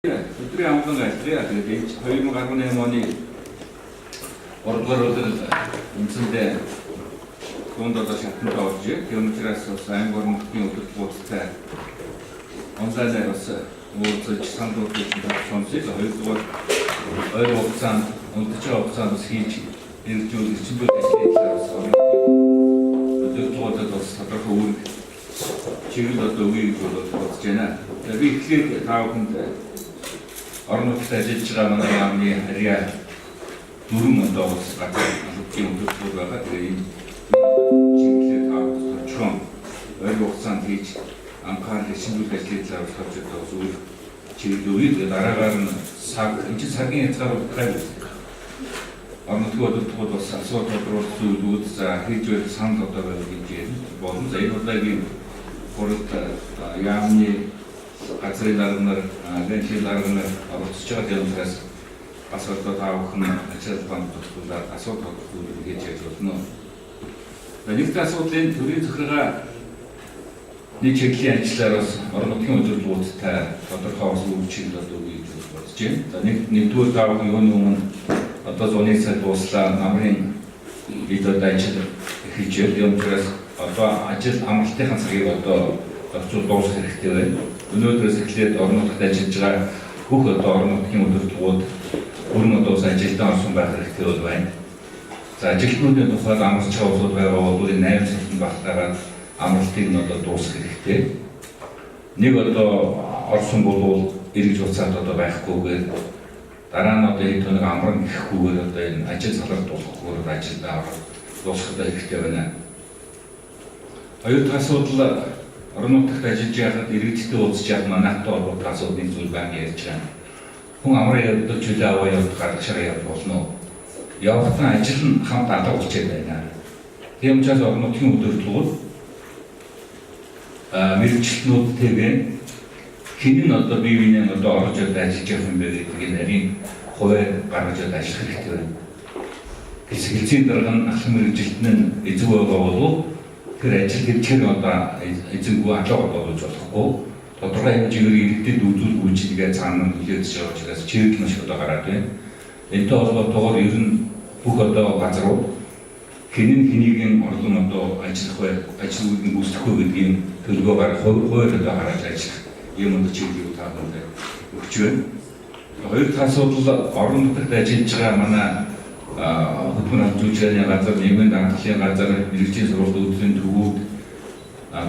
Өдрийн амгалан айлгая. Тэгээд энэ 2018 оны 3 дугаар өдөр үндсэндээ дунд одоо шатанд орж, тэр учраас бас аймаг орон нутгийн удирдлагуудтай онлайнаар бас уулзаж санал болгож сонсъё. 2 дугаар ойр хугацаанд, унтаж байгаа хугацаанд бас хийж хэрэгжүүл эрчимжүүл ажлын талаар бас орон нутгийн удирдлагуудад бас тодорхой үүрэг чиглэл одоо өгье гэж бодож байна. За, би эхлээд та бүхэнд орон нутагт ажиллаж байгаа манай яамны харьяа дөрвөн одоо бас газар албаны удирдлагууд байгаа. Тэгээ энэ чиглэлээр та бүхэнд товчхон ойр хугацаанд хийж анхаарал эрчимжүүлэх ажлын талаар бас товч одоо бас үүрэг чиглэл өгье. Тэгээ дараагаар нь цаг, энэ чинь цагийн хязгаар гайгүй. Орон нутгийн удирдлагууд бас асуудал тодруулах зүйлүүд, за, хийж байх санал одоо байвал гэж ярина болно. За, энэ удаагийн хуралд яамны газрын дарга нар, агентлагийн дарга нар оролцож байгаа учраас бас одоо та бүхэн ачаал банд тусгуулаад асуудал тодруулах зүйлүүд хийж яаж болно. За, нэгд асуудлын төрийн захиргаа нэг чиглэлийн ажлаар бас орон нутгийн удирдлагуудтай тодорхой бас үр чиглэл одоо өгье гэж бодож байна. За, нэгдүгээр, та бүхэн юуны өмнө одоо зуны цаг дууслаа, намрын бид одоо ажил эхэлж байна. Тийм учраас одоо ажил амралтынхаа цагийг одоо зохицуул дуусгах хэрэгтэй байна. Өнөөдрөөс эхлээд орон нутагт ажиллаж байгаа бүх одоо орон нутгийн удирдлагууд бүрэн одоо бас ажилдаа орсон байх хэрэгтэй бол байна. За, ажилтнуудын тухайд амарч байгаа улсууд байгаа бол энэ 8 сард багтаагаад амралтыг нь одоо дуусгах хэрэгтэй. Нэг одоо орсон бол эргэж буцаад одоо байхгүйгээр, дараа нь одоо хэд хоног амран гэхгүйгээр, одоо энэ ажил салар дуусгахгүйгээр ажилдаа орох дуусгах одоо хэрэгтэй байна. Хоёр дахь асуудал, орон нутагт ажиллаж байхад иргэдтэй уулзаж явах манайхтай холбоотой асуудлын зүйл байнга ярьж байгаа. Хүн амраа явдаг, чөлөө аваа явдаг, гадагшаа явах болно. Явахдаа ажил нь хамт алга болчиход байна. Тийм учраас орон нутгийн удирдлагууд мэргэжилтнүүдтэйгээ хэн нь одоо бие биенээ одоо орж одоо ажиллаж явах юм бэ гэдгийг нарийн хувиар гаргаж одоо ажиллах хэрэгтэй байна. Хэлцээний дарга нь, ахлах мэргэжилтэн нь эзэг байгаа болов тэр ажил хэрэгжээр одоо эзэнгүй алга болж болохгүй, тодорхой хэмжээгээр иргэдэд үзүүл үйлчилгээ цаана нөлөөлж байгаа учраас чиглэл маш их одоо гараад байна. Энэтэй холбоотойгоор ер нь бүх одоо газрууд хэн нь хэнийг нь орлон одоо ажиллах вэ, ажил үйлдэл гүйцэтгэх вэ гэдгийн төлөвөө гаргах, хувиар одоо гаргаж ажиллах юм одоо чиглэлийг та бүхэнд өгч байна. Хоёр дахь асуудал, орон нутагт ажиллаж байгаа манай хөдөлмөр хангамжуулалтын газар, нийгмийн даатгалын газар, мэргэжлийн сургалт үйлдвэрийн төвүүд,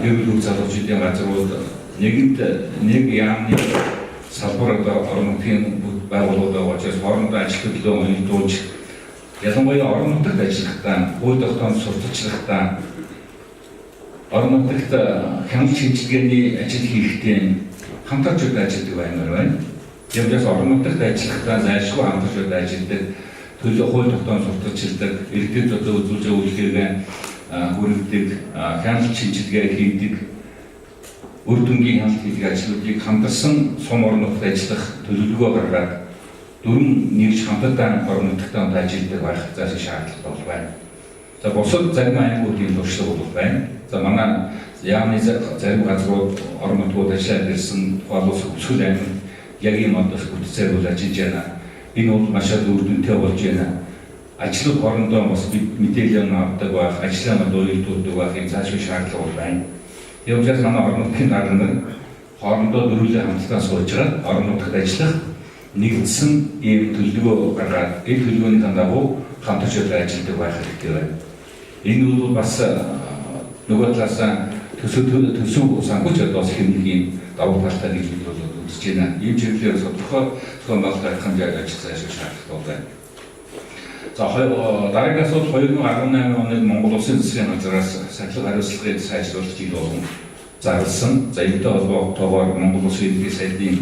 гэр бүл залуучуудын газрууд нэгэнт нэг яамны салбар одоо орон нутгийн байгууллагууд байгаа учраас хоорондоо ажил хөдлөө уялдуулж, ялангуяа орон нутагт ажиллахдаа, хууль тогтоомж сурталчлахдаа, орон нутагт хяналт шинжилгээний ажил хийхдээ хамтарч одоо ажилладаг баймаар байна. Ямраас орон нутагт ажиллахдаа зайлшгүй хамтарч одоо ажилладаг, төлөө хууль тогтоомж сурталчилдаг, иргэдэд одоо үзүүлж байгаа үйлчлэгээ хүргэдэг, хяналт шинжилгээ хийдэг, үр дүнгийн хяналт хийдэг ажлуудыг хамтарсан сум орон нутагт ажиллах төлөвлөгөө гаргаад дөрвөн нэгж хамтдаа орон нутагт ажилладаг байх заашиг шаардлагатай бол байна. За, бусад зарим аймагуудын туршлага бол байна. За, манай яамны зарим газрууд, орон нутгууд ажиллаад ирсэн, тухайн улс Хөвсгөл аймаг яг ийм одоо бүтцээр бол ажиллаж байна. Энэ бол маш үр дүнтэй болж байна. Ажлууд хоорондоо бас мэдээлэл авдаг байх, ажлаа нь уялдуулдаг байх юм цаашгүй шаардлага бол байна. Тийм учраас манай орон нутгийн дарга нар хоорондоо дөрвөлээ хамтдаа сууж байгаа орон нутагт ажиллах нэгдсэн ийм төлөвлөгөө гаргаад, энэ төлөвлөгөөнийхөө дагуу хамтарч одоо ажилладаг байх хэрэгтэй байна. Энэ бол бас нөгөө талаас төсөв төсөв санхүүч одоо бас их нэг юм давуу талтай гэж бид бол үзэж байна. Ийм чиглэлээр тодорхой зохион байгуулалт хэмжээгээр ажиллах ашиг шаардлагатай байна. За, дараагийн асуудал, 2018 оны Монгол Улсын засгийн газраас сахилга хариуцлагыг сайжруулах жил болгон зарласан. За, энэтэй холбоотойгоор Монгол Улсын ерөнхий сайдын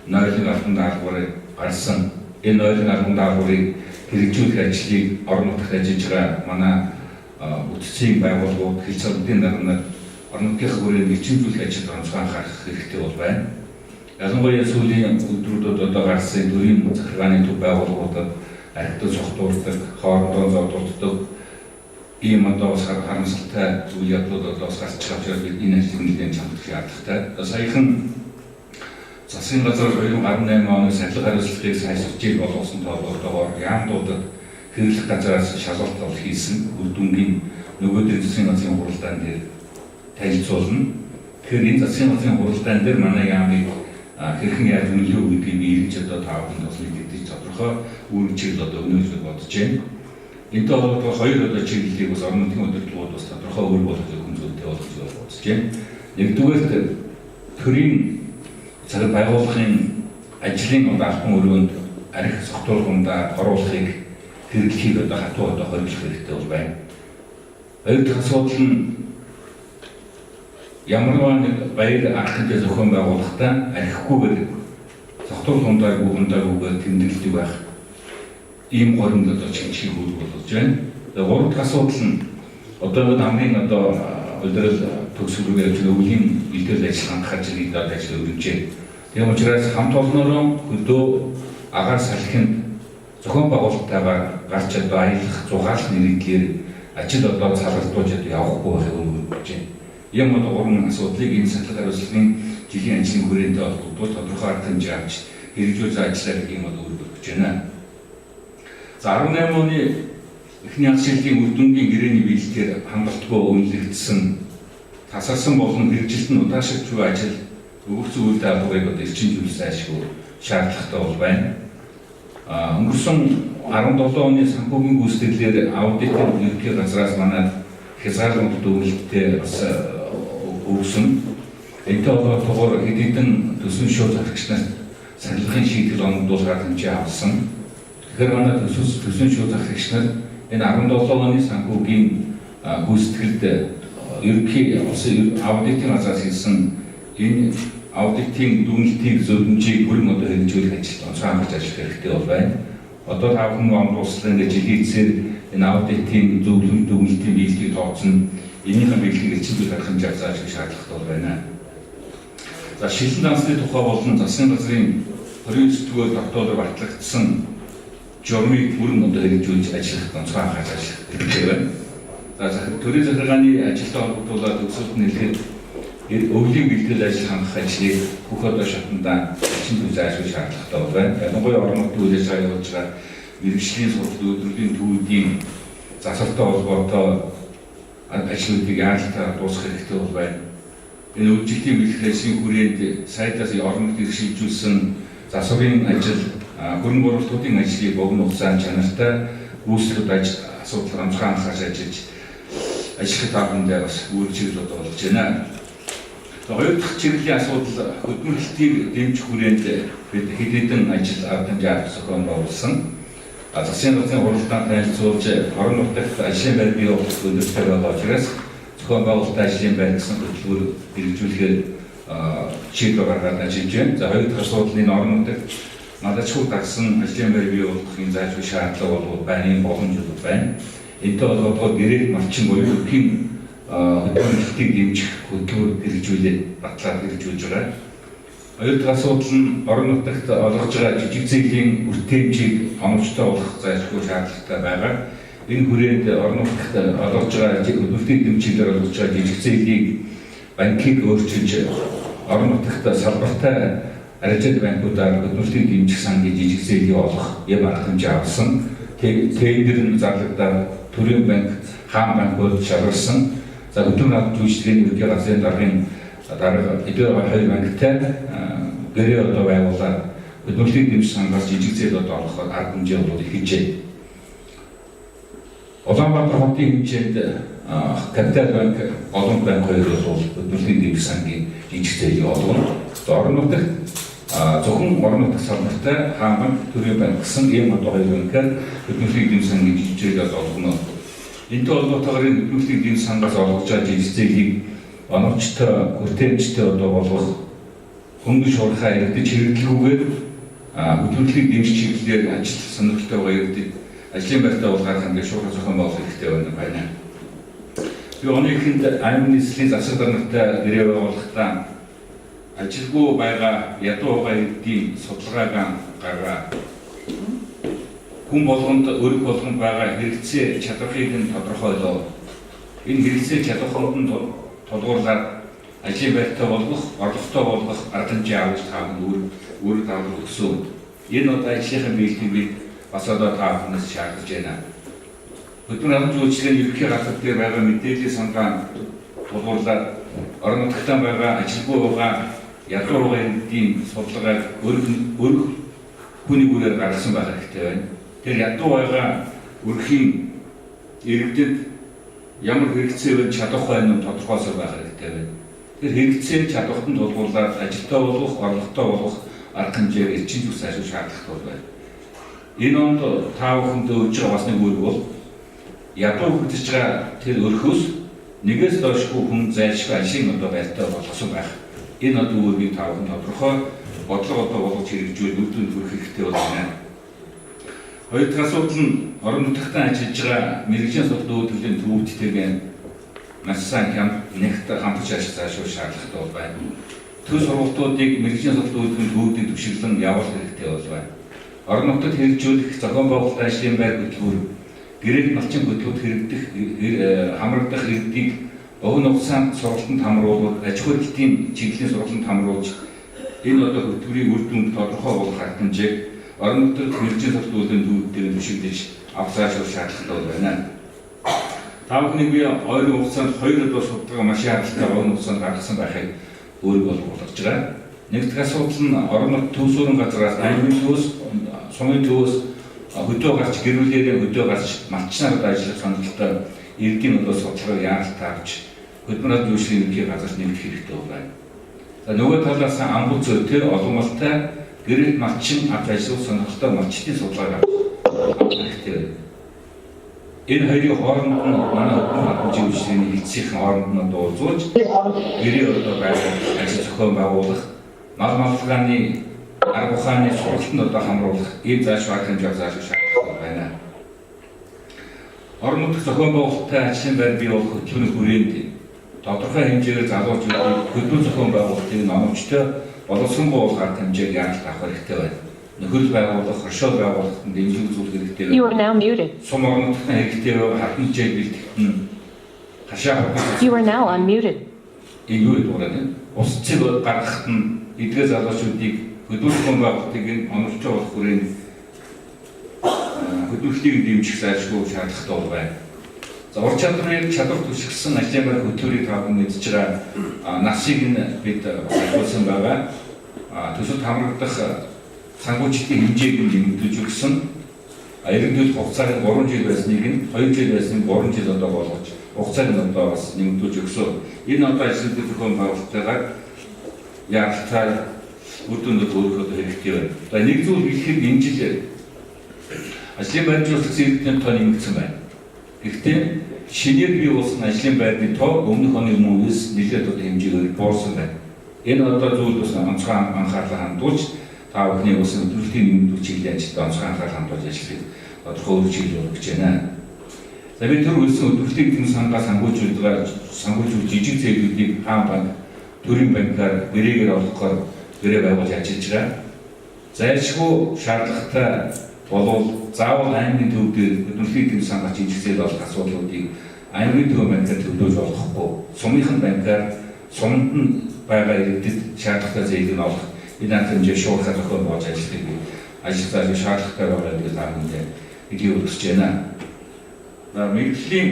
нойлын албан даалгаврыг гарсан. Энэ нойлын албан даалгаврыг хэрэгжүүлэх ажлыг орон нутагт ажиллаж байгаа манай бүтцийн байгууллагууд, хэлц салбарын дарга нар орон нутгийн хүрээнд эрчимжүүлэх ажилд онцгой анхаарах хэрэгтэй бол байна. Ялангуяа сүүлийн өдрүүдэд одоо гарсан төрийн захиргааны төв байгууллагуудад архитектур согтуурдаг, хоорондоо зодуулдаг ийм одоо бас харамсалтай үйл явдлууд одоо бас гарч байгаа учраас бид энэ ажлыг нэлээд чангалах шаардлагатай. Саяхан Засгийн газар 2018 оны сахилга хариуцлагыг сайжруулах болгосон тоололтойгоор яамдуудад хэрэглэх газраас шалгалт бол хийсэн. Үр дүнгийн нөгөөдрийн засгийн газрын хуралдаан дээр танилцуулна. Тэгэхээр энэ засгийн газрын хуралдаан дээр манай яамыг хэрхэн яаж үнэлэх гэдгийг би эргэж одоо та бүхэнд бас мэдэгдэж тодорхой үүрэг чиглэл одоо өгнө гэж бодож байна. Энэтэй холбоотойгоор хоёр одоо чиглэлийг бас орон нутгийн удирдлагууд бас тодорхой үүрэг болгож өгөх зүйтэй болгож бодож байна. Нэгдүгээрт төрийн цаг байгууллагын ажлын одоо албан өрөөнд арх согтуулгандаа оруулахыг хэрэглэхийг одоо хатуу одоо хориглох хэрэгтэй бол байна. Хоёр дахь асуудал нь ямар нэг баяр арга хэмжээ зохион байгуулахдаа архихгүйгээр согтуулгандаагүй хундаагүйгээр тэмдэглэдэг байх ийм горимд одоо чиглэхийг үүрэг болгож байна. Тэгээ гурав дахь асуудал нь одоо энэ хамгийн одоо улирал төгсгөл рүү явж өвлийн илтгэл ажил хангах ажлыг одоо ажил өрнөжээ. Тийм учраас хамт олноороо хөдөө агаар салхинд зохион байгуулалттайгаар гарч одоо аялах зугаалах нэрийдлэр ажил одоо цалгардуулж одоо явахгүй байхыг өргөж байна. Ийм одоо гурван асуудлыг энэ сахилга хариуцлагын жилийн ажлын хүрээндээ холбогдвол тодорхой арга хэмжээ авч хэрэгжүүлж ажиллах гэх юм одоо үүрэг өгч байна. За 18 оны эхний хагас жилийн үр дүнгийн гэрээний биелэлээр хангалтгүй үнэлэгдсэн тасарсан болон хэрэгжилт нь удаашрч буй ажил өгөгцөн үйл даалгаврыг одоо эрчим зүйлс ашгүй шаардлагатай бол байна. Өнгөрсөн 17 оны санхүүгийн гүйцэтгэлээр аудитын ерөнхий газраас манай хязгаарлалт дүгнэлттэй бас өгсөн. Энэтэй холбоотойгоор хэд хэдэн төсвийн шууд захирагч нарт сахилгын шийтгэл оногдуулахаар хэмжээ авсан. Тэгэхээр манай төсвийн шууд захирагч нар энэ 17 оны санхүүгийн гүйцэтгэлд ерөнхий улсын аудитын газраас хийсэн энэ аудитын дүгнэлтийг зөвлөмжийг бүрэн одоо хэрэгжүүлэх ажилд онцгой анхаарч ажиллах хэрэгтэй бол байна. Одоо та бүхэн ондууслаа ингээд жилийн эцсээр энэ аудитын зөвлөмж дүгнэлтийн биелэлийг тооцно. Энийхэн биелэлийг эрчим зүйл арга хэмжээ зааж өгөх шаардлагатай бол байна. За шилэн дансны тухай болон засгийн газрын 29-р тогтоолоор батлагдсан журмыг бүрэн одоо хэрэгжүүлж ажиллах онцгой анхаарч ажиллах хэрэгтэй байна. За төрийн захиргааны ажилтай холбогдуулаад төгсөлд нь хэлэхэд өвлийн бэлтгэл ажил хангах ажлыг бүх одоо шатандаа эрчим хүч зааж өгөх шаардлагатай бол байна. Ялангуяа орон нутгийн үйл ажиллагаа явуулж байгаа мэргэжлийн сургууль өдрийн төвүүдийн засвартай холбоотой ажлуудыг яаралтай дуусгах хэрэгтэй бол байна. Энэ үйлчлэлийн бэлтгэл ажлын хүрээнд сайтаас орон нутгийг шилжүүлсэн засварын ажил, хөрөнгө оруулалтын ажлыг богино хугацаанд чанартай гүйцэтгэх ажил асуудал онцгой анхаарч ажиллаж ажиллах таахандаа бас үүрэг чиглэл одоо болж байна. Хоёр дахь чиглэлийн асуудал хөдөлмөрлөлтийг дэмжих хүрээнд бид хэд хэдэн ажил арга хэмжээ авах зохион байгуулсан. Засгийн газрын хуралдаанд танилцуулж орон нутагт ажлын байр бий болох өндөртэй байгаа учраас зохион байгуулалтын ажлын байр гэсэн хөтөлбөр хэрэгжүүлэхээр шийдвэр гаргаад ажиллаж байна. За хоёр дахь асуудал энэ орон нутагт малачгүй дагсан ажлын байр бий болгохын заашгүй шаардлага болов байрын боломж байна. Энэтэй холбоотойгоор гэрээд малчин буюу өрхийн хөдөлмөрлөлтийг дэмжих хөтөлбөр хэрэгжүүлээд батлаад хэрэгжүүлж байгаа. Хоёр дахь асуудал нь орон нутагт олгож байгаа жижиг зээлийн хүртээмжийг оновчтой болгох зайлшгүй шаардлагатай байгаа. Энэ хүрээнд орон нутагт олгож байгаа хөдөлмөрлөлтийг дэмжихээр олгож байгаа жижиг зээлийг банкыг өөрчилж орон нутагт салбартай арилжааны банкудаар хөдөлмөрлөлтийг дэмжих сангийн жижиг зээлийг олох юм арга хэмжээ авсан. Тендер нь зарлагдаад төрийн банк, хаан банкуд шалгарсан. За хөдөлмөр албан үйлчилгээний ерөнхий газрын даргын дарга эдгээр хоёр банктай гэрээ одоо байгуулаад хөдөлмөрлөлтийг дэмжих сангаас жижиг зээл одоо олохоор арга хэмжээ бол эхэлжээ. Улаанбаатар хотын хэмжээнд Капитал банк, Голомт банк хоёр бол хөдөлмөрлөлтийг дэмжих сангийн жижиг зээлийг олгоно. Орон нутагт зөвхөн орон нутаг салбартай хаан банк, төрийн банк гэсэн ийм одоо хоёр банкаар хөдөлмөрлөлтийг дэмжих сангийн жижиг зээл олгоно. Энэтэй холбоотойгоор энэ хөдөлмөрлөлтийг дэмжих сангаас олгож байгаа жижиг зээлийг оновчтой, хүртээмжтэй одоо болгох хөнгөн шуурхай иргэдэд хэрэглэгүүгээр хөдөлмөрлөлтийг дэмжих чиглэлээр ажил сонирхолтой байгаа иргэдэд ажлын байртай болгохоор ханддаг шуурхай зохион байгуулах хэрэгтэй байна. Би оны эхэнд аймаг нийслэлийн засаг даргатай гэрээ байгуулахдаа ажилгүй байгаа ядуу байгаа иргэдийн судалгааг гаргаа хүн болгонд өрг болгонд байгаа хэрэгцээ чадварыг нь тодорхойлоо. Энэ хэрэгцээ чадварханд нь тулгуурлаад Ажлын байртай болгох, орлоготой болгох арга хэмжээ авч та бүхэн үүрэг даалгавар өгсөн. Энэ одоо ажлынхаа биелэлийг бид бас одоо та бүхнээс шаардаж байна. Хөдөлмөр халамж үйлчилгээний ерөнхий газар дээр байгаа мэдээллийн сангаа тулгуурлаад орон нутагтаа байгаа ажилгүй байгаа ядуу байгаа иргэдийн судалгааг өрх хүний бүрээр гаргасан байх хэрэгтэй байна. Тэр ядуу байгаа өрхийн иргэдэд ямар хэрэгцээ вэ, чадах байна уу тодорхойлсоор байх хэрэгтэй байна. Тэр хэрэгцээ чадварт нь тулгуурлаад ажилтаа болгох, орлоготой болгох арга хэмжээг эрчим хүч сайжруулах шаардлагатай байна. Энэ онд та бүхэнд өгж байгаа бас нэг үүрэг бол ядуу хөгжиж байгаа тэр өрхөөс нэгээс доош хүн зайлшгүй ажлын одоо байртай болгосон байх. Энэ одоо үүргийг та бүхэн тодорхой бодлого одоо болгож хэрэгжүүл үр дүнд хүрэх хэрэгтэй байна. Хоёр дахь асуудал нь орон нутагтаа ажиллаж байгаа мэргэжлийн судлал үйлдвэрлэлийн төвүүдтэйгээ маш сайн нэгт хамтарч ажиллах заашгүй шаардлагатай байна. Төв сургалтуудыг мэргэжлийн судлал үйлдвэрлэлийн төвүүдийн түвшиглэн явуулах хэрэгтэй байна. Орон нутагт хэрэгжүүлэх зохион байгуулалт ажлын байр хөтөлбөр гэрээд малчин хөтөлбөрт хэрэгдэх хамрагдах иргэдийг богино хугацаанд сургалтанд хамруулах, аж ахуй дэлтийн чиглэлийн сургалтанд хамруулж энэ одоо хөтөлбөрийн үр дүнг тодорхой болгох арга хэмжээг орон нутагт мэргэжлийн судлал үйлдвэрлэлийн төвүүдээр түвшиглэж авах заашгүй шаардлагатай байна. Та бүхнийг би ойрын хугацаанд хоёр одоо судалгаа маш яаралтай богино хугацаанд гаргасан байхыг үүрэг болгож байгаа. Нэг дахь асуудал нь орон нутг төв суурин газраас аймгийн төвөөс, сумын төвөөс хөдөө гарч гэр бүлээрээ хөдөө гарч малчнаар одоо ажиллах сонирхолтой иргэдийн одоо судалгааг яаралтай авч хөдөлмөр үйлчлэлийн ерөнхий газарт нэмэх хэрэгтэй байна. За нөгөө талаас амбул зүйтэй олон малтай гэрэлт малчин авч ажиллах сонирхолтой малчдын судалгааг авах хэрэгтэй байна. Энэ хоёрын хооронд нь манай хөдөлмөр халамжийн үйлчилгээний хэлтсийн хооронд нь одоо уулзуулж гэрээ одоо байгуулах, ажил зохион байгуулах, мал маллагааны арга ухааны сургалтанд одоо хамруулах ийм заашгүй арга хэмжээ заашгүй шаардлагатай байна. Орон нутаг зохион байгуулалттай ажлын байр бий болох хөтөлбөрийн хүрээнд тодорхой хэмжээгээр залуучуудыг хөдөлмөр зохион байгуулалтыг оновчтой боловсронгуй болох арга хэмжээг яаралт авах хэрэгтэй байна. Нөхөрл байгуулах, хоршоол байгуулахад дэмжлэг үзүүлэх хэрэгтэй You байна. are now muted. Сум орон нутагт хэрэгтэй байгаа хатан хичээл бэлтгэхэд нь хашаа хурдан You are now unmuted. энэ юу гэдэг вэ? Ус цэг гаргахад нь эдгээр залуучуудыг хөдөлмөр зохион байгуулалтыг нь оновчтой болох хүрээнд хөдөлмөрлөлтийг дэмжих зайлшгүй шаардлагатай байна. За ур чадварыг чадвар түшигсэн ажлын байр хөтөлбөрийг та бүхэн мэдж байгаа насыг нь бид бас ахиулсан байгаа. Төсөлд хамрагдах санхүүжилтийн хэмжээг нь нэмэгдүүлж өгсөн. Иргэдүүд хугацааг нь 3 жил байсныг нь 2 жил байсныг 3 жил одоо болгож хугацааг нь одоо бас нэмэгдүүлж өгсөн. Энэ одоо ажлын зохион байгуулалттайгаар яаралтай үр дүнд хүрэх одоо хэрэгтэй байна. За нэг зүйл хэлэхэд энэ жил ажлын байр жуулчлах иргэдийн тоо нэмэгдсэн байна. Гэхдээ шинээр бий болсон ажлын байрны тоо өмнөх оны өмнөөс нэлээд одоо хэмжээгээр буурсан байна. Энэ одоо зүйл бас онцгой анхаарлаа хандуулж та бүхний бас өдрөлтийн нэмэгдүүлэх чиглэлийн ажилд онцгой анхаарал хандуулж ажиллахыг тодорхой үр чиглэл өгч байна. За би түр хэлсэн өдрөлтийн эзэм сангаас санхүүжүүлж жижиг зээлүүдийг хаан банк, төрийн банкар гэрээгээр олгохоор гэрээ байгуулж ажиллаж байгаа. Зайлшгүй шаардлагатай болвол заавал аймгийн төв дээр хөдөлмөрийн эзэм сангаас жижиг зээл олох асуудлуудыг аймгийн төв банкар төлөөж олохгүй, сумынхан банкар суманд нь байгаа иргэдэд шаардлагатай зээлийг нь олох энэ арга хэмжээ шуурхай зохион байгуулж ажиллахыг би ажил зааж шаардлагатай байгаа гэдгийг та бүхэндээ хэлхийг хүсэж байна. За мэргэжлийн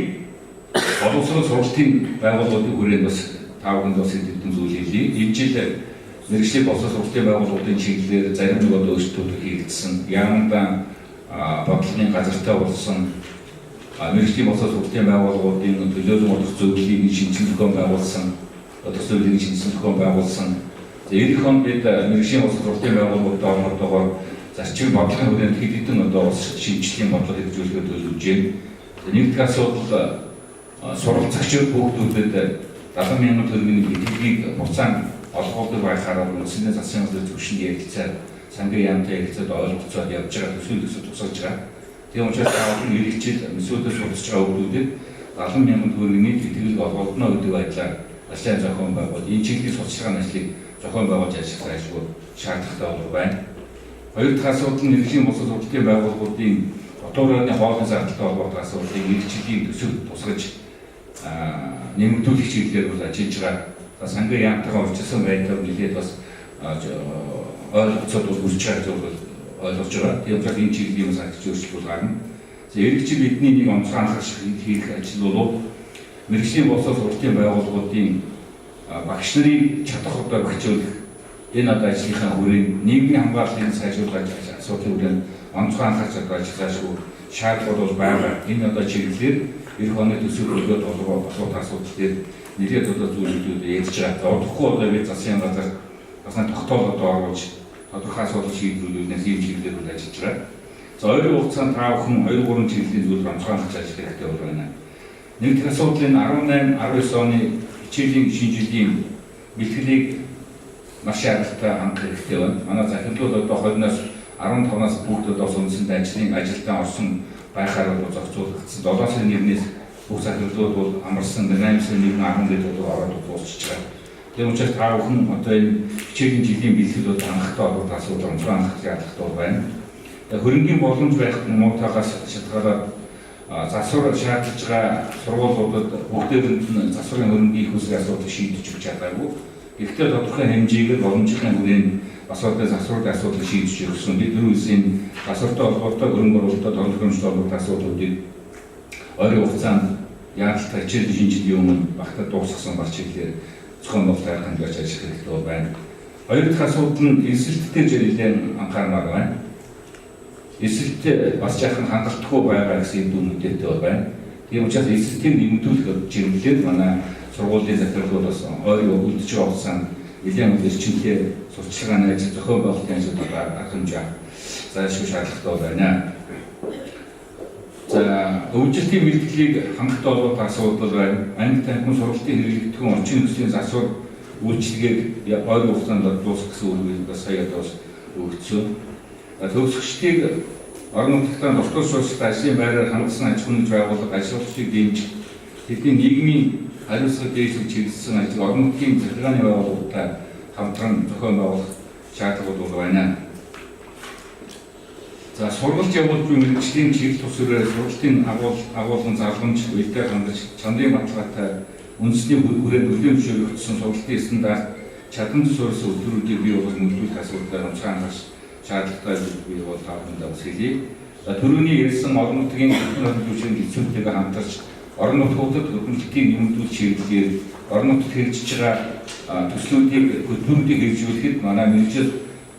боловсрол сургалтын байгууллагуудын хүрээнд бас та бүхэнд бас хэдэн зүйл хэлье. Энэ жил мэргэжлийн боловсрол сургалтын байгууллагуудын чиглэлээр зарим нэг одоо өөрчлөлтүүд хийгдсэн. Яамдан бодлогын газартай болсон мэргэжлийн боловсрол сургалтын байгууллагуудын төлөөлөн удирдах зөвлөлийн шинжилгээ зохион байгуулсан, удирдах зөвлөлийн шинжилгээ зохион байгуулсан. За ирэх он бид мэргэжлийн боловсрол сургалтын байгууллагуудтай холбоотойгоор зарчим бодлогын хүрээнд хэд хэдэн одоо бас шинжилгээний бодлого хэрэгжүүлэхээр төлөвлөж байна. Нэг дахь асуудал суралцагч хүүхдүүдэд 70 мянган төгрөгийн бэлтгэлийг буцаан олгуулдаг байхаараа үндсэндээ засгийн газрын түвшинд ярилцаад сангийн яамтай ярилцаад ойлголцоод явж байгаа төсөв төсөв тусгаж байгаа. Тийм учраас та бүхэн ирэх жил мэсүүдээр суралцж байгаа хүүхдүүдэд 70 мянган төгрөгийн тэтгэл олголдно гэдэг байдлаар ажлын зохион байгуул энэ чиглэлийн судалгааны ажлыг зохион байгуулж ажиллах зайлшгүй шаардлагатай болов байна. Хоёр дахь асуудал нь мэргэжлийн бусад сургалтын байгууллагуудын дотоорны хоолны зардалтай холбоотой асуудлыг ирэх жилийн төсөв тусгаж нэмэгдүүлэх чиглэлээр бол ажиллаж байгаа. Сангийн яамтайгаа урьдчилсан байдлаар нэлээд бас ойлголцоод бол үрж байгаа зүйл бол ойлгож байгаа. Тийм учраас энэ чиглэлийн юм санагч өөрчлөлт гарна. За эрэгч бидний нэг онцгой анхаарч хийх ажил бол мэргэжлийн боловсрол сургалтын байгууллагуудын багш нарыг чадах одоо бохижуулах энэ одоо ажлынхаа хүрээнд нийгмийн хамгааллын сайжруулах асуудлын хүрээнд онцгой анхаарч одоо ажиллаашгүй шаардлагууд бол байгаа. Энэ одоо чиглэлээр эх оны төсөв төлөвлөгөө толгой асуудал дээр нэлээд одоо зүйлүүд ярьж байгаа. Удахгүй одоо би засгийн газар бас нэг тогтоол одоо оруулж тодорхой асуудал шийдвэрлүүлнээс ийм чиглэлээр бол ажиллаж байгаа. За ойрын хугацаанд та бүхэн 2 3 чиглэлийн зүйл онцгой анхаарч ажиллах хэрэгтэй бол байна. Нэг дэх асуудал энэ 18 19 оны хичээлийн шинэ жилийн бэлтгэлийг маш шаардлагатай хангах хэрэгтэй байна. Манай захирлууд одоо 20-наас 15-наас бүгд одоо үндсэндээ ажлын ажилдаа орсон байхаар бол зохицуулагдсан. 7 сарын 1-ээс бүх захирлууд бол амарсан 8 сарын 1 10 гэдэг бол ороод дуусчих байгаа. Тийм учраас та бүхэн одоо энэ хичээлийн жилийн бэлтгэл бол хангахтай холбоотой асуудал онцгой анхаарах шаардлагатай байна. Хөрөнгийн боломж байх муутаагаас шалтгаалаад засвар шаардж байгаа сургуулиудад бүгдээрэнд нь засварын хөрөнгийн их усрын асуудлыг шийдэж өгч чадаагүй. Гэхдээ тодорхой хэмжээгээр боломжийн хүрээнд асуудлын засварын асуудлыг шийдэж өгсөн. Бид түрүүсийн засвартай холбоотой хөрөнгө оруулалтад тохиромжтой холбоотой асуудлуудыг ойрын хугацаанд яаралтай хичээлийн шинэ жилийн өмнө багтаа дуусгасан бар чиглэлээр зохион байгуулалт арга хэмжээ ажиллах хэрэгтэй байна. Хоёр дахь асуудал нь эсэлттэй нэлээд анхаармаар байна. Эсэлт бас жаахан хангалтгүй байгаа гэсэн дүн мэдээтэй бол байна. Тийм учраас эсэлтийг нэмэгдүүлэх чиглэлээр манай сургуулийн захирлууд бас ойрын үлдэж байгаа хугацаанд нэлээд эрчимтэй сурталчилгааны ажил, зохион байгуулалтын ажил арга хэмжээ зайлшгүй шаардлагатай байна. За өвжилтийн бэлтгэлийг хангалттай холбоотой асуудал байна. Анги танхим сургалтын хэрэглэгдэхүүн орчин нөхцөлийн засвар үйлчилгээг ойрын хугацаанд дуусгах гэсэн үүргийг бас сая одоо бас өгсөн. Төгсөгчдийг орон нутагтаа дотоод сурчлалт ажлын байраар хангасан аж ахуйн байгууллага ажиллагчдыг дэмжих, тэдний нийгмийн хариуцлага дээшлэх чиглэсэн ажил орон нутгийн захиргааны байгууллагуудтай хамтран зохион байгуулах шаардлагууд бол байна. За сургалт явуулж буй мэргэжлийн чиглэл тус өрөө сургалтын агуулган залгамж, уялдаа хангаж, чанарын баталгаатай үндэсний хүрээнд бүлээн зөвшөөрөгдсөн сургалтын стандарт чадамж суурьсан хөтөлбөрүүдийг бий болгож мөрдүүлэх асуудлаар онцгой анхаарах шаардлагатай бий бол та бүхэндээ бас хэлье. За түрүүний ярьсан орон нутгийн хөтөлбөрийн түвшинд хэцүүтэйгээ хамтарч орон нутгуудад хөдөлмөрлөлтийг нэмэгдүүлэх чиглэлээр орон нутгад хэрэгжиж байгаа төслүүдийг хөтөлбөрүүдийг хэрэгжүүлэхэд манай мэргэжил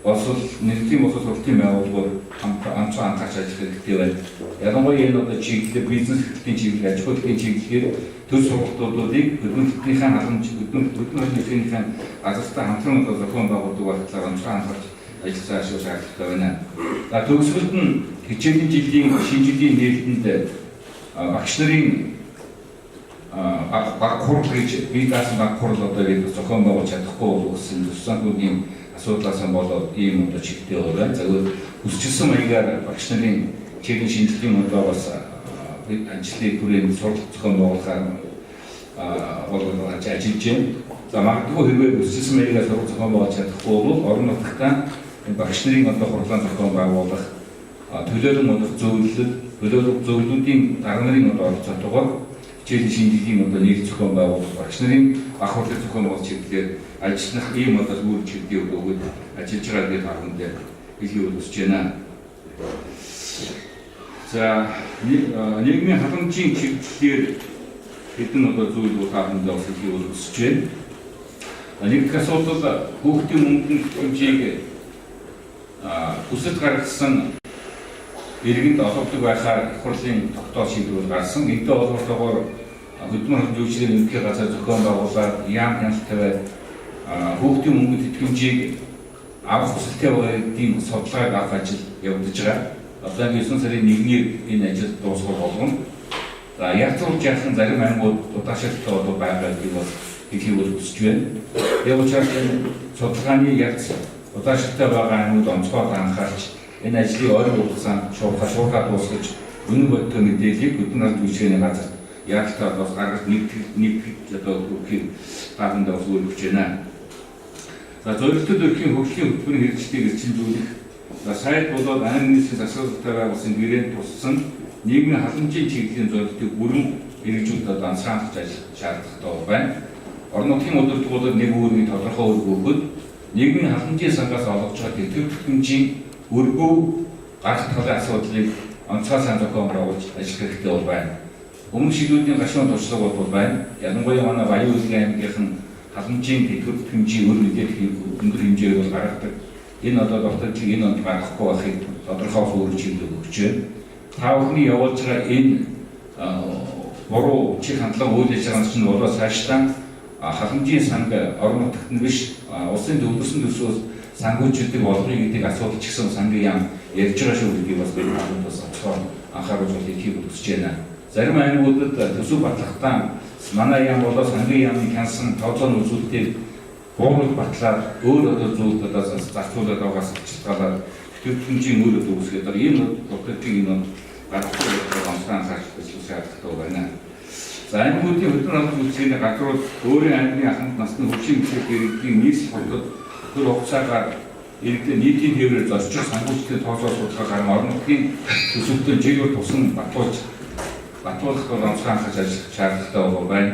боловсрол мэргэжлийн боловсрол сургалтын байгууллагууд онцгой анхаарч ажиллах хэрэгтэй байна. Ялангуяа энэ одоо чиглэлээр бизнес эрхлэлтийн чиглэл, аж ахуйн чиглэлээр төр сургалтуудыг хөдөлмөрлөлтийнхээ халамж, хөдөлмөрлөлтийнхээ газартай хамтран одоо зохион байгуулдаг байдлаар онцгой анхаарч ажиллах ашиг шаардлагатай байна. За төгсгөлд нь хичээлийн жилийн шинэ жилийн нээлтэнд багш нарын баг хурал гэж бие даасан баг хурал одоо бид зохион байгуулж чадахгүй болсон төс санхүүгийн асуудлаас болоод ийм одоо чигтэй байна. Зөвхөн хүсчихсэн маягаар багш нарын хичээлийн шинэ жилийн одоо бас ажлыг хүрээнд сургалт зохион байгуулахаар бол ажиллаж байна. За магадгүй хэрвээ хүсчихсэн маягаар сургалт зохион байгуулж чадахгүй бол орон нутагтаа багш нарын одоо хурлаан зохион байгуулах төлөөлөн одоо зөвлөлт, төлөөлөх зөвлөлүүдийн дарга нарын одоо оролцоотойгоор хичээлийн шинэ жилийн одоо нийт зохион байгуулах багш нарын ах хурлыг зохион байгуулах чиглэлээр ажиллах ийм одоо үүрэг чиглэлийн өгөөд ажиллаж байгаа гэдэг тарханд хэлхийг хүсэж байна. За нийгмийн халамжийн чиглэлээр хэдэн одоо зүйл тарханд бас хэлхийг хүсэж байна. Нэг дэх асуудал хүүхдийн мөнгөний хэмжээг хүсэлт гаргасан иргэнд олгодог байхаар их хурлын тогтоол шийдвэр гарсан. Энэтэй холбоотойгоор хөдөлмөр хөгжлийн ерөнхий газар зохион байгуулаад яам хяналт тавиад хүүхдийн мөнгөнд тэтгэмжийг авах хүсэлтэй байгаа иргэдийн судалгааг авах ажил явагдаж байгаа. Одоо 9 сарын 1-ний энэ ажил дуусгах болгоно. За яг зөв жаахан зарим аймагуд удаашралтай одоо байгаа гэдгийг бас хэлхийг бол хүсэж байна. Яг учраас энэ судалгааны яг удаашралтай байгаа аймагуд онцгой анхаарч энэ ажлыг ойрын хугацаанд шуурхаа дуусгаж үнэн бодиттой мэдээллийг хөдөлмөр хөгжлийн газарт яаралтай бас гаргаж нэг одоо өгөхийг таахандаа бас өгч байна. За зорилттой өрхийн хөгжлийн хөтөлбөрийн хэрэгжлийг эрчимжүүлэх, за сайд болоод аймаг нийслэлийн засаглалтай байгуулсан гэрээнд туссан нийгмийн халамжийн чиглэлийн зорилтыг бүрэн хэрэгжүүлэх одоо анхаарч ажиллах шаардлагатай байна. Орон нутгийн удирдлагуудад нэг үүргийг тодорхой өргө өгөхөд нийгмийн халамжийн сангаас олгож байгаа тэтгэвэр тэтгэмжийн өргөө гарах талын асуудлыг онцгой сайн зохион байгуулж ажиллах хэрэгтэй бол байна. Өмнөх шилүүдийн гашуун туршлага бол байна. Ялангуяа манай Баян-Үйлгийн аймгийнхан халамжийн тэтгэвэр тэтгэмжийн өр мэдээлэх өндөр хэмжээгээр бол гаргадаг. Энэ одоо дуртаглалыг энэ онд гаргахгүй байхыг тодорхой хөрөж чиглэл өгч байна. Та бүхний явуулж байгаа энэ буруу чих хандлага үйл ажиллагаанд чинь болоо цаашдаа халамжийн санг орон нутагт нь биш улсын төвлөрсөн төсвөөс сангуучдыг олгоё гэдэг асуудал ч гэсэн сангийн яам ярьж байгаа шүү гэдгийг бас бид нарт бас онцгой анхааруулж хэлхийг хүсэж байна. Зарим аймагуудад төсөв батлахтаа манай яам болоо сангийн яамны хянсан тооцооны үзүүлэлтийг бууруулж батлаад өөр одоо зүйлд одоо зарцуулаад байгаас шалтгаалаад тэтгэврийн үр одоо үүсгээд байгаа. Энэ дуртаглалыг энэ гаргахгүй байхыг онцгой анхаарч ажиллах шаардлагатай байна. За аймагуудын хөдөлмөр албан үйлчилгээний газрууд өөрийн аймгийн ахмад насны хөгжлийн бишрэлт иргэдийн нийслэл хотод төр хугацаагаар иргэдийн нийтийн тээврээр зорчих санхүүжилтийн тооцоо судалгаа гарan орон нутгийн төсөвтөө жигүүр тусан батлуулах бол онцгой анхаарч ажиллах шаардлагатай болов байна.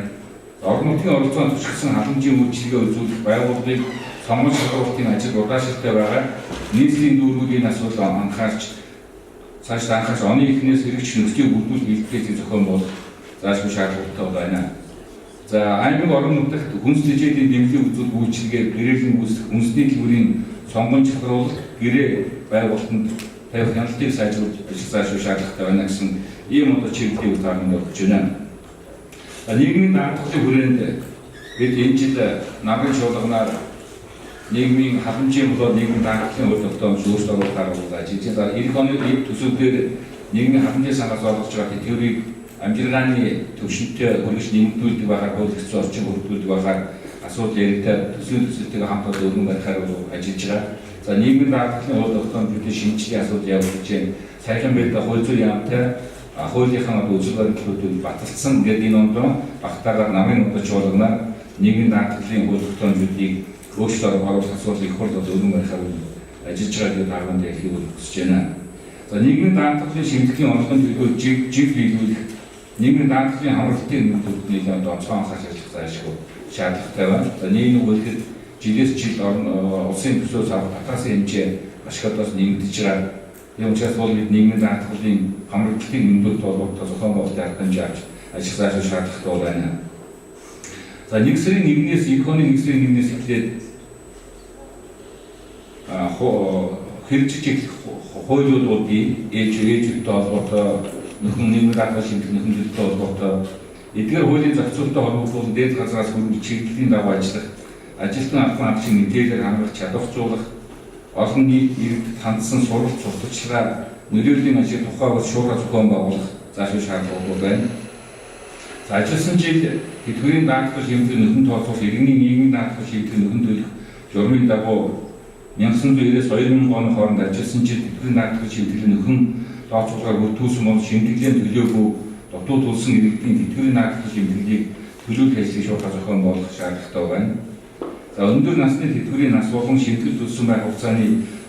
Орон нутгийн оролцоонд тушилсан халамжийн үйлчилгээ үзүүлэх байгууллагыг сонгон шалгаруулалтын ажил удаашралтай байгаа. Нийслэлийн дүүргүүдийн асуудал анхаарч цаашдаа анхаарч оны эхнээс хэрэгжих нөхцөлийг бүрдүүлэх хэлбэрийг зохион болгох заашгүй шаардлагатай байна. За аймаг орон нутагт хүнс тэжээлийн дэмжлэг үзүүлэх үйлчилгээ гэрээлэн үүсгэх үндэсний төлбөрийн сонгон шалгаруулалт гэрээ байгуулалтанд тавих хяналтыг сайжруулж ажиллах заашгүй шаардлагатай байна гэсэн ийм одоо чиглэлийг таамаг өгч байна. Нийгмийн даатгалын хүрээнд бид энэ жил намрын чуулганаар нийгмийн халамжийн болоод нийгмийн даатгалын үйл тогтоомж өөрчлөлт оруулахаар бол ажиллаж байна. Ирэх оны төсөв дээр нийгмийн халамжийн сангаас олгож байгаа тэтгэврийг амжиргааны төвшөнтэй хүргэж нэмэгдүүлдэг байхаар хууль зүйн орчин бүрдүүлдэг байхаар асуудал яригдаад төсвийн төсөлтөйг хамт олон өргөн барихаар бол ажиллаж байгаа. За нийгмийн даатгалын хууль тогтоомжуудын шинжилгээ асуудал явуулж байна. Саяхан бид хууль зүйн яамтай хуулийнхаа үзэл баримтлалуудыг баталсан. Ингээд энэ ондоо багтаагаар намын удаж чуулганаар нийгмийн даатгалын хууль тогтоомжуудыг өөрчлөлт оруулах асуудал их хурл өргөн барихаар ажиллаж байгаа гэдэг арганд хэлхийг хүсэж байна. За нийгмийн даатгалын шимтгэлийн орлогын төлөө жиг биелүүлэх нийгмийн даатгалын хамралтын нэмэгдүүлэлт нэлээд онцгой анхаарч ажиллах заашгүй шаардлагатай байна. За нийгмийн үйлхэд жилээс жил улсын төсөөс авах татаасан хэмжээ маш их одоос нэмэгдэж байгаа. Тийм учраас бол бид нийгмийн даатгалын хамрагдалтын нэмэгдүүлэлт холбоотой зохион байгуулалтын арга хэмжээ авч ажиллах заашгүй шаардлагатай байна. За 1 сарын 1-ээс эх оны 1 сарын 1-ээс эхлээд хэрэгжиж эхлэх хуулиуд бол бий. Ээжүүдтэй холбоотой, нөхөн нийгмийн даатгал шимтгэх нөхөн холбоотой эдгээр хуулийн зохицуулалттай холбогдуулан дээд газраас хүргэх чиглэлийн дагуу ажиллах, ажилтан албан хаагчийн мэдээлэлээр хангах, чадваржуулах, олон нийт иргэдэд хандсан сургалт сурталчилгаа, нөлөөллийн ажил тухай бас шуурга зохион байгуулах заашгүй шаардлагууд байна. За ажилласан жил тэтгэврийн даатгал шимтгэх нөхөн тооцоолох, иргэний нийгмийн даатгал шимтгэх нөхөн төлөх журмын дагуу 1990-ээс 2000 оны хооронд ажилласан жил тэтгэврийн даатгал шимтгэлийн нөхөн тооцоолгоор бүртгүүлсэн бол шимтгэлийн төлөөгүй дутуу төлсөн иргэдийн тэтгэврийн даатгал шимтгэлийг төлөөлөх ажлыг шуурга зохион байгуулах шаардлагатай байна. За өндөр насны тэтгэврийн нас болон шимтгэл төлсөн байх хугацааны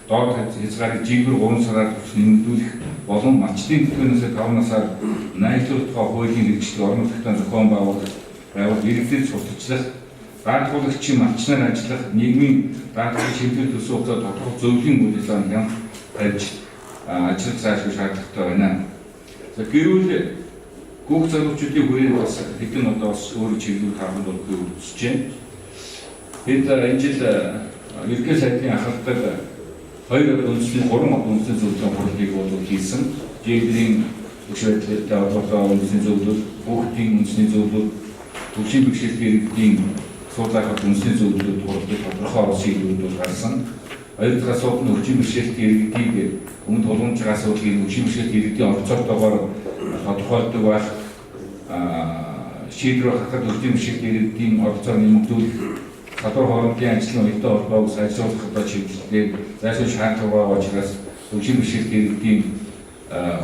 доод хязгаарыг жигүүр 3 сараар тус нэмэгдүүлэх болон малчдын тэтгэврийн насыг 5 насаар найрлуулах тухай хуулийн хэрэгжлийг орон нутагт зохион байгуулах, байгуулалт иргэдэд сурталчлах, даатгуулагчийн малчнаар ажиллах, нийгмийн даатгалын шимтгэл төлсөн хугацаа тодорхой зөвлөлийн үйл ажиллагаанд хямд тавьж ажиллах заашгүй шаардлагатай байна. За гэрүүл гүүх залуучуудын хүрээнд бас хэдэн одоо бас өөр чиглэл харахад бол хүсэж байна. Бид энэ жил ерөнхий сайдын ахалдаг 2 үндэсний 3 үндэсний зөвлөлийн хурлыг бол хийсэн. Гендрийн өгш байдлтай холбоотой үндэсний зөвлөл, хүүхдийн үндэсний зөвлөл, төвшин бэрхшээлтэй иргэдийн асуудлын үндэсний зөвлөлүүд хурлыг тодорхой орос шийдвэрүүд бол гарсан. Хоёр дахь асуудал нь хөгжлийн бэрхшээлтэй иргэдийг өмнө тулгамж байгаа асуудлыг хөгжлийн бэрхшээлтэй иргэдийн оролцоотойгоор тодорхойлдог байх, шийдвэр гаргахад хөгжлийн бэрхшээлтэй иргэдийн оролцоог нэмэгдүүлэх, салбар хоорондын ажлын уялдаа холбоог сайжруулах одоо чиглэлээр зайлшгүй шаардлага байгаа учраас хөгжлийн бэрхшээлтэй иргэдийн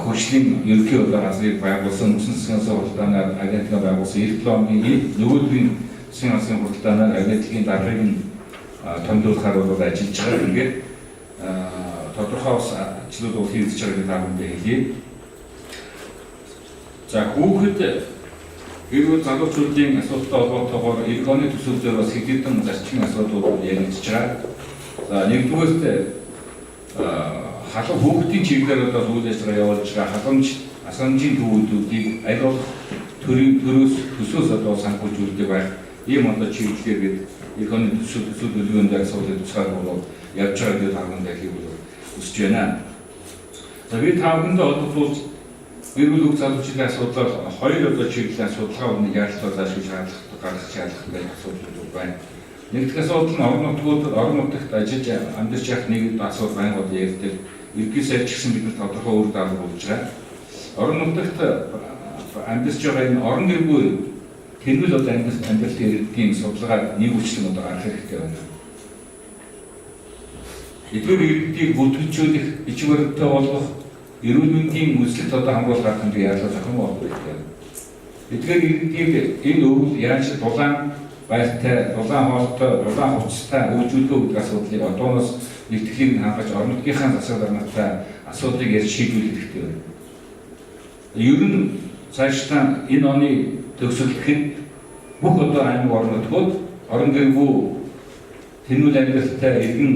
хөгжлийн ерөнхий одоо газрыг байгуулсан, үндсэн засгийн газрын хуралдаанаар агентлагаа байгуулсан, эх 7 хоногийн нөгөөдрийн засгийн газрын хуралдаанаар агентлагийн даргыг нь томдуулахаар бол ажиллаж байгаа. Ингээд тодорхой бас ажлууд бол хийгдэж байгааг та бүхэндээ хэлье. За хүүхэд Гэр бүл залуучуудын асуудалтай холбоотойгоор 90 оны төсөв дээр бас хэд хэдэн зарчмын асуудлууд яригдж байгаа. За нэгдүгээрт халуун хүүхдийн чиглэлээр одоо үйл ажиллагаа явуулж байгаа халамж асамжийн төвүүдийг аль болох төрийн төрөөс төсөөс одоо санхүүжүүлдэг байх ийм одоо чиглэлээр бид 90 оны төсөв төсөв төлөвөнд асуудлыг тусгаар бол явж байгаа гэдэг харган дахийг бол хүсэж байна. За би та бүхэндээ холбогдуулж гэр бүл хүүхд залуучуудын асуудлаар хоёр одоо чиглэлийн судалгаа өмнө яалтаа заашгүй шаардлагатай гаргах шаардлагатай асуудлууд байна. Нэгдүгээр асуудал нь орон нутгууд орон нутагт ажиллаж амьдарч явах нэг асуудал байнга одоо ярьдаг. Ерөнхий сайд ч гэсэн бид нар тодорхой үр даалгавар болж байгаа. Орон нутагт амьдарч байгаа энэ орон гэр бүл тэнүүл одоо амьдралын иргэдийн судалгаа нэг хүчлэн одоо гаргах хэрэгтэй байна. Эдгээр иргэдийг бүртгүүлэх, бичиг баримттай болгох, эрүүл мэндийн үзлэгт одоо хамруулах арга хэмжээ яалаа зохион байгуулах хэрэгтэй. Эдгээр иргэдийг энэ өвөл яаж дулаан байртай, дулаан хоолтой, дулаан хувцастай өвжүүлэх гэдэг асуудлыг одооноос нэгтгэлийг нь хангаж орон нутгийнхаа засаг даргатай асуудлыг ярьж шийдвэрлэх хэрэгтэй байна. Ер нь цаашдаа энэ оны төгсгөлөхэд бүх одоо аймаг орон нутгууд орон гэр бүл тэнүүл амьдралтай иргэн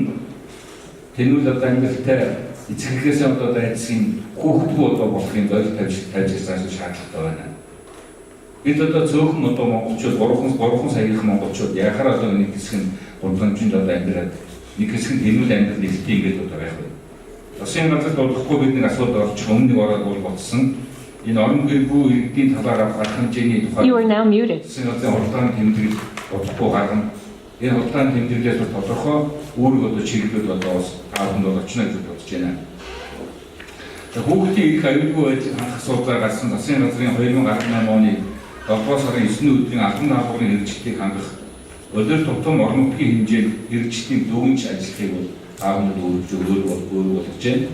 тэнүүл одоо амьдралтай эцэгхээсээ одоо дайцсан хүүхдгүй одоо болохын зорилт тавьж тавьж цааш шаардлагатай байна. Бид одоо цөөхөн одоо монголчууд 3 саяхан монголчууд яхаар одоо нэг хэсэг нь гудамжинд одоо амьдраад нэг хэсэг нь тэнүүл амьдрал нэлтий ингээд одоо байх вэ? Засгийн газарт удахгүй бид нэг асуудал орчих өмнө нэг ороод бол ботсон. Энэ орон гэр бүл иргэдийн талаар авах хэмжээний тухай You are now muted. засгийн газрын хуралдааны тэмдэглэл удахгүй гаргана. Энэ хуралдааны тэмдэглэлээс бас тодорхой үүрэг одоо чиглэлүүд одоо бас та бүхэнд бол очно гэж бодож байна. Хүүхдийн эрх аюулгүй байдлыг хангах асуудлаар гарсан засгийн газрын 2018 оны 7 сарын 9-ний өдрийн албан даалгаврын хэрэгжилтийг хангах улирал тутам орон нутгийн хэмжээнд хэрэгжилтийн дүгнж ажиллахыг бол та бүхэнд өөрөж өөр болгож байна.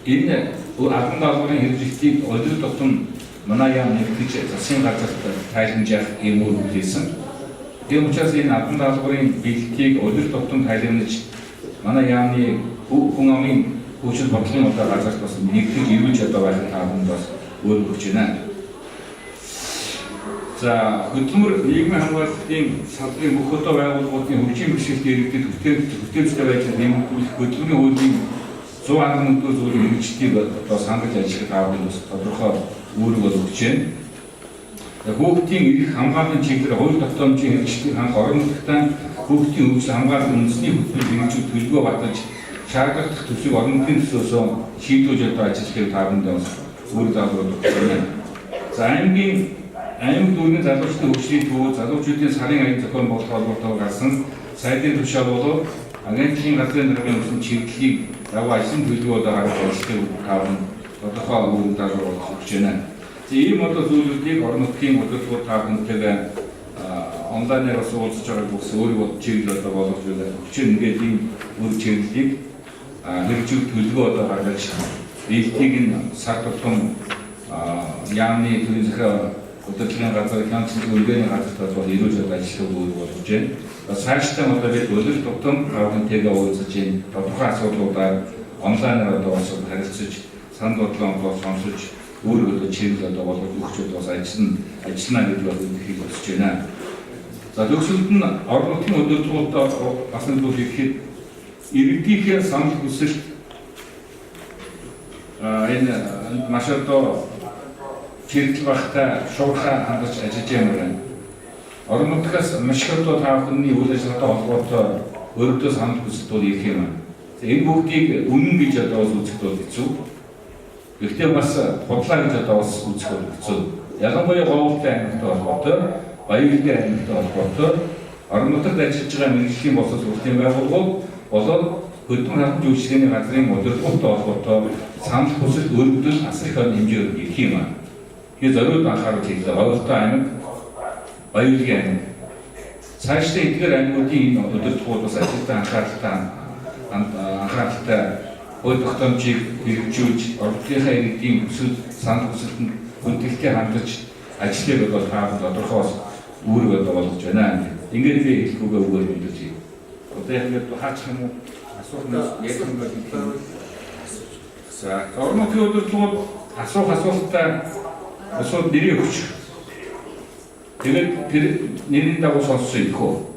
Энэ албан даалгаврын хэрэгжилтийг улирал тутам манай яам нэгтгэж засгийн газарт тайланжаах ийм үүрэг хүлээсэн. Тийм учраас энэ албан даалгаврын бэлтгийг улирал тутам тайлбарлаж манай яамны хүн амын хөгжил бодлогын одоо газарт бас нэгтгэж эргүүлж одоо байхад та бүхэнд бас өөр өгч байна. За хөдөлмөр нийгмийн хамгаалалтын салбарын бүх одоо байгууллагуудын хөгжлийн бэрхшээлтэй иргэдэд хүртээмжтэй байдлаар нэмэгдүүлэх хөдөлмөрийн хуулийн 111 дэх зүйлийн хэрэгжилтийг одоо сангаж ажиллах та бүхэнд бас тодорхой үүрэг бол өгч байна. Хүүхдийн эрх хамгааллын чиглэлээр хууль тогтоомжийн хэрэгжилтийг хангах орон нутагтаа хүүхдийн хөгжил хамгааллын үндэсний хөтөлбөр хэрэгжүүлэх төлөвлөгөө баталж шаардлагатай төсвийг орон нутгийн төсвөөсөө шийдвэрж одоо ажиллахыг та бүхэнд бас үүрэг даалгавар өгч байна. За аймаг дүүргийн залуучдын хөгжлийн төв залуучуудын сарын аян зохион байгуулалт холбоотойгоор гарсан сайдын тушаал болов агентлагийн газрын даргын өгсөн чиглэлийг дагуу ажлын төлөвлөгөө одоо гаргаж ажиллахыг та бүхэнд тодорхой үүрэг даалгавар өгч байна. За ийм одоо зүйлүүдийг орон нутгийн удирдлагууд та бүхэнтэйгээ онлайнаар бас уулзаж байгааг бүхс өөрийг бол чиглэл одоо болгож өгч байна. Ингээд ийм үр чиглэлийг хэрэгжүүлэх төлөвлөгөө одоо гаргаж бэлтгийг нь сар тутам яамны төрийн захиа удирдлагын газар, хяналтын өргөний газарт бол эрүүл одоо ажиллах үүрэг болгож байна. Цаашдаа одоо бид улирал тутам та бүхэнтэйгээ уулзаж энэ тодорхой асуудлуудаар онлайнаар одоо бас харилцаж санал бодлоо одоо сонсож үүрэг одоо чиглэл одоо болгож өгч одоо бас ажиллана гэдэг бол ихэхийг бодож байна. За төгсгөлд нь орон нутгийн удирдлагуудаа бас нэг зүйл хэлэхэд иргэдийнхээ санал хүсэлт энэ маш одоо чиглэл багтай шуурхай хандаж ажиллаж юм байна. Орон нутгаас маш их одоо та бүхний үйл ажиллагаатай холбоотой өргөдөө санал хүсэлт бол ирэх юм. За энэ бүгдийг үнэн гэж одоо бас үзэхэд бол хэцүү. Гэхдээ бас худлаа гэж одоо бас үзэх бол хэцүү. Ялангуяа Говьлтай аймагтай холбоотой, Баян аймагтай холбоотой орон нутагт ажиллаж байгаа мэргэжлийн боловсрол сургалтын байгууллагууд болоод хөдөлмөр халамж үйлчилгээний газрын удирдлагуудтай холбоотой санал хүсэлт өргөдөл асар их хэмжээгээр ирэх юм аа. Тэгэхээр зориуд анхаарал хийлээ. Говьлтай аймаг, Баян аймаг. Цаашдаа эдгээр аймагуудын энэ удирдлагууд бас ажилтан анхааралтай хууль тогтоомжийг хэрэгжүүлж, орон нутгийнхаа иргэдийн хүсэл, санал хүсэлтэнд хүндэлтэй хандаж ажлыг одоо та тодорхой бас үүрэг одоо болгож байна. Ингээд би хэлэх үгээ үгээр мэдүүлж байна. Одоо яг ингээд хаачих юм уу? Асуух нь яг юм бол за орон нутгийн удирдлагууд асуух асуултаа асууд нэрийг өгч. Тэгээд тэр нэрийн дагуу сонссон их үү?